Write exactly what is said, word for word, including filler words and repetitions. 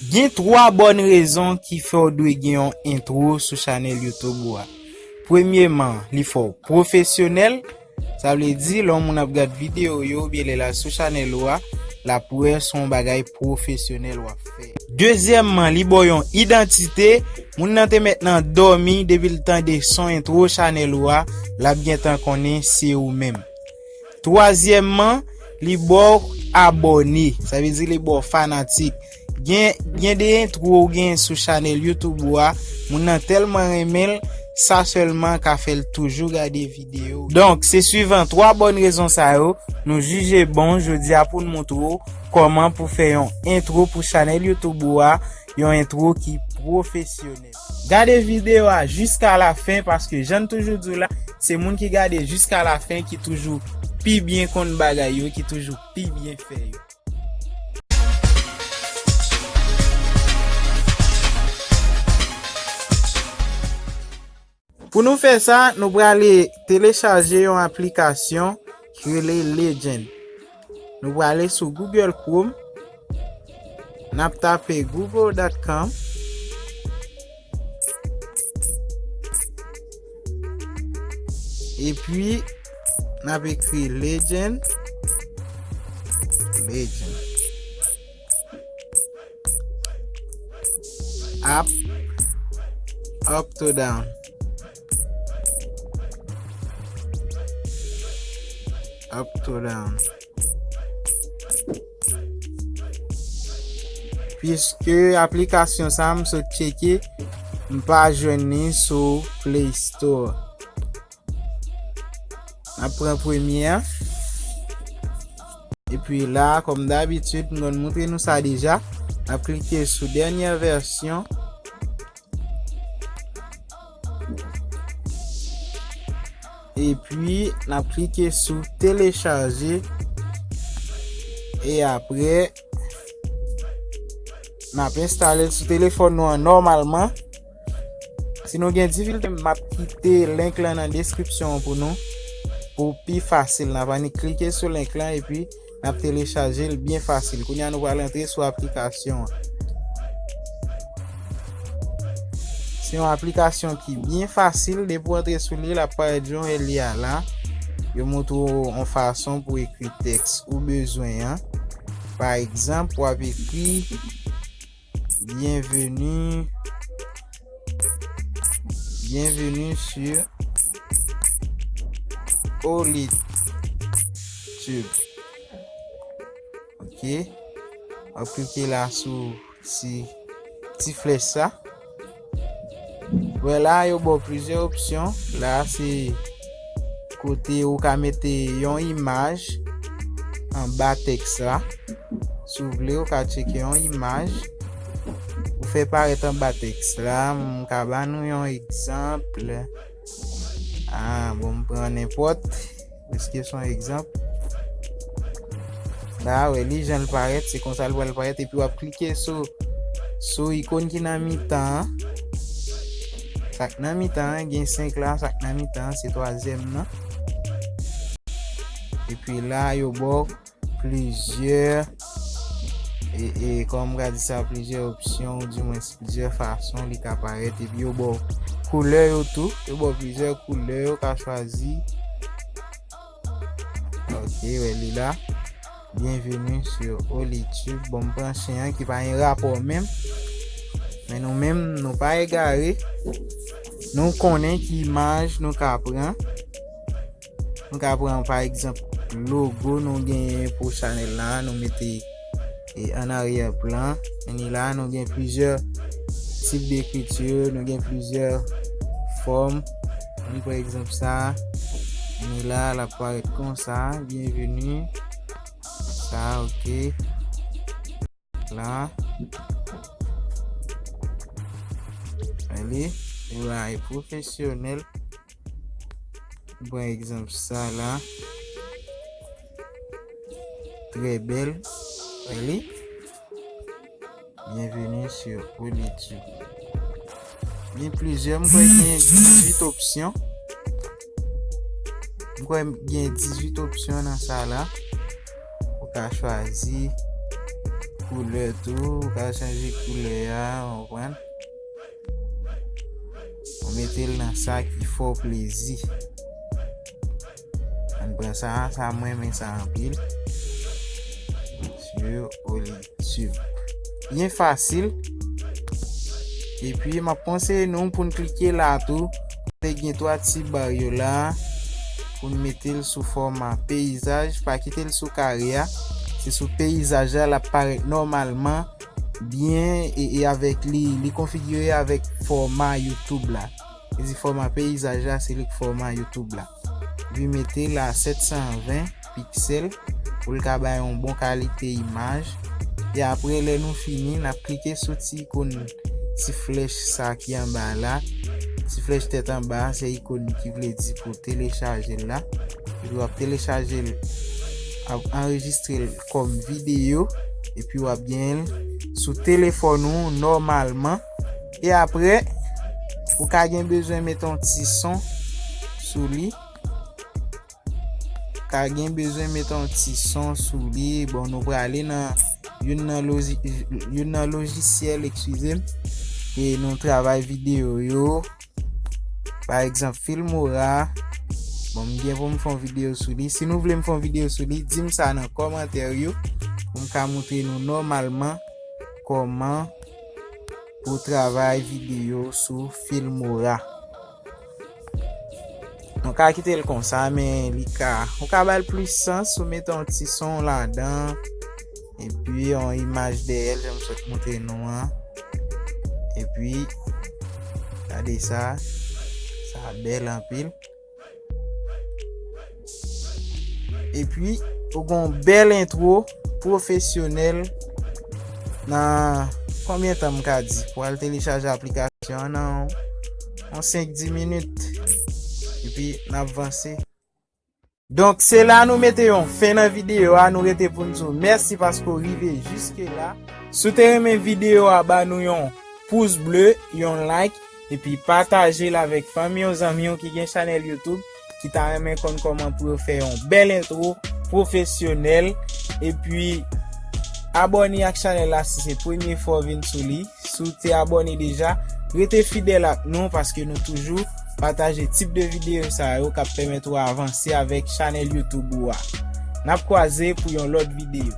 Gen twa bòn rezon ki fè w dwe gen yon entwo sou chanèl YouTube ou a. Premyeman, li fè w pwofesyonèl. Sa vle di, lè yon moun ap gad videyo yo oubyen lè l al sou chanèl ou a, l ap wè se yon bagay pwofesyonèl w ap fè. Dezyèmman, li ba w yon idantite. Moun nan te mèt nan dòmi, depi l tande son entwo chanèl ou a, l ap gentan konnen se ou menm. Twazyèmman, li ba w abòne. Sa vle di li ba w fanatik. Gen, gen de entwo ou gen sou chanèl YouTube ou a, moun nan tèlman renmen l, sa sèlman ka fè l toujou gade videyo. Donk, se swivan twa bòn rezon sa yo, nou jije bon jodi a pou n montre w kòman pou fè yon entwo pou chanèl YouTube ou a, yon entwo ki pwofesyonèl. Gade videyo a jiska lafen, paske jan n toujou di w la, se moun ki gade jiska lafen ki toujou pi byen konn bagay yo, ki toujou pi byen fè yo. Pou nou fè sa, nou prale telechaje yon aplikasyon ki rele Legend. Nou prale sou Google Chrome. N ap tape google dot com. Epi, n ap ekri Legend. Legend. Up, up to down. Up to down. Piske aplikasyon sa a m sot tcheke, m pa jwenn li sou Play Store. N ap pran premye a. Epi la, kòm dabitid, m konn montre nou sa deja. N ap klike sou dènyè vèsyon. Epi, n ap klike sou telechaje. E apre, n ap enstale l sou telefòn nou an nòmalman. Si nou gen difikilte, m ap kite link lan nan deskripsyon an pou nou, pou pi fasil. N ap annik klike sou link lan epi n ap telechaje l byen fasil. Kounye a, nou pral antre sou aplikasyon an. Se yon aplikasyon ki byen fasil. Depi w antre sou li, l ap parèt jan w wè li a la. Yo montre w yon fason pou ekri tèks ou bezwen an. Pa egzanp, w ap ekri, Bienvenue, bienvenue sur Olitube. Ok. W ap klike la sou ti, ti flèch sa. Wè la, yo ba w plizyè opsyon. La, se kote ou ka mete yon imaj anba tèks la. Si w vle, ou ka tcheke yon imaj ou fè parèt anba tèks la. M ka ba nou yon egzanp. Ah, bon, m pran nenpòt. Prèske se yon egzanp. La, wè li jan l parèt, se konsa l pral parèt, epi w ap klike sou, sou ikòn ki nan mitan an. Sa k nan mitan an, gen senk la, sa k nan mitan an, se twazyèm nan. Epi la, yo ba w plizyè, e, e, kòman m ka di sa, plizyè opsyon, ou dimwens plizyè fason li ka parèt, epi yo ba w koulè yo tou, yo ba w plizyè koulè, ou ka chwazi. Ok, wè li la. Bienvenue sur Olitube. Bon, m pran chen an ki pa gen rapò menm. Men nou menm, nou pa egare. Nou konnen ki imaj nou ka pran. Nou ka pran, pa egzanp, logo nou genyen pou chanèl la, nou mete e an aryè plan. Anni la, nou gen plizyè tip de ekriti, nou gen plizyè fòm. Anni pran egzanp sa. Anni la, l ap parèt konsa. Bienvenue. Sa, ok. La. Anni, e la, e pwofesyonèl. Pran egzanp sa la. Trè bèl. Wè li. Bienvenue sur Olitube. Gen plizyè, m kwè gen dizuit opsyon. M kwè gen dizuit opsyon nan sa la. Ou ka chwazi. koulè tou, ou ka chanje koulè a, ou konprann? Ou mete l nan sa ki fè w plezi. Ann pran sa, sa mwen renmen sa anpil. Sur Olitube. Byen fasil. Epi m ap konseye nou pou n klike la tou. Kote gen twa ti ba yo la, pou n mete l sou fòma peyizaj. Pa kite l sou kare a. Se sou peyizaj la l ap parèt nòmalman, byen, e, e avèk li, li konfigire avèk fòma YouTube la. Se di fòma peyizaj la, se li k fòma YouTube la. Epi mete l a sèt san ven piksèl pou l ka bay yon bon kalite imaj. E apre, lè nou fini, n ap klike sou ti ikòn, ti flèch sa ki anba la. Ti flèch tèt anba, se ikòn ki vle di pou telechaje l la. Epi w ap telechaje l, ap anrejistre l kòm videyo, epi w ap gen l sou telefòn ou nòmalman. E apre, ou ka gen bezwen mete yon ti son sou li. Ou ka gen bezwen mete yon ti son sou li. Bon, nou prale nan youn nan loji-, youn nan lojisyèl, eskize m, e nou travay videyo yo. Pa egzanp, Filmora. Bon, m gen pou m fè yon videyo sou li. Si nou vle m fè yon videyo sou li, di m sa nan kòmantè yo pou m ka montre nou nòmalman kòman pou travay videyo sou Filmora. Nou ka kite l konsa, men li ka, ou ka ba l plis sans, ou mete yon ti son ladan, epi yon imaj dèyè l, jan m sot montre nou an. Epi, gade sa, sa bèl anpil. Epi, ou gen yon bèl entwo pwofesyonèl nan konbyen tan m ka di? Pou al telechaje aplikasyon an nan yon senk dis minit. Epi, n ap vanse. Donk, se la nou mete yon fen nan videyo a. Nou rete pou n di w mèsi paske w rive jiske la. Si w te renmen videyo a, ba nou yon pous ble, yon like, epi pataje l avèk fanmi w, zanmi w ki gen chanèl YouTube, ki ta renmen konn kòman pou yo fè yon bèl entwo pwofesyonèl. Epi, abòne ak chanèl la si se premye fwa w vin sou li. Si w te abòne deja, rete fidèl ak nou paske nou toujou pataje tip de videyo sa yo k ap pèmèt ou avanse avèk chanèl YouTube ou a. N ap kwaze pou yon lòt videyo.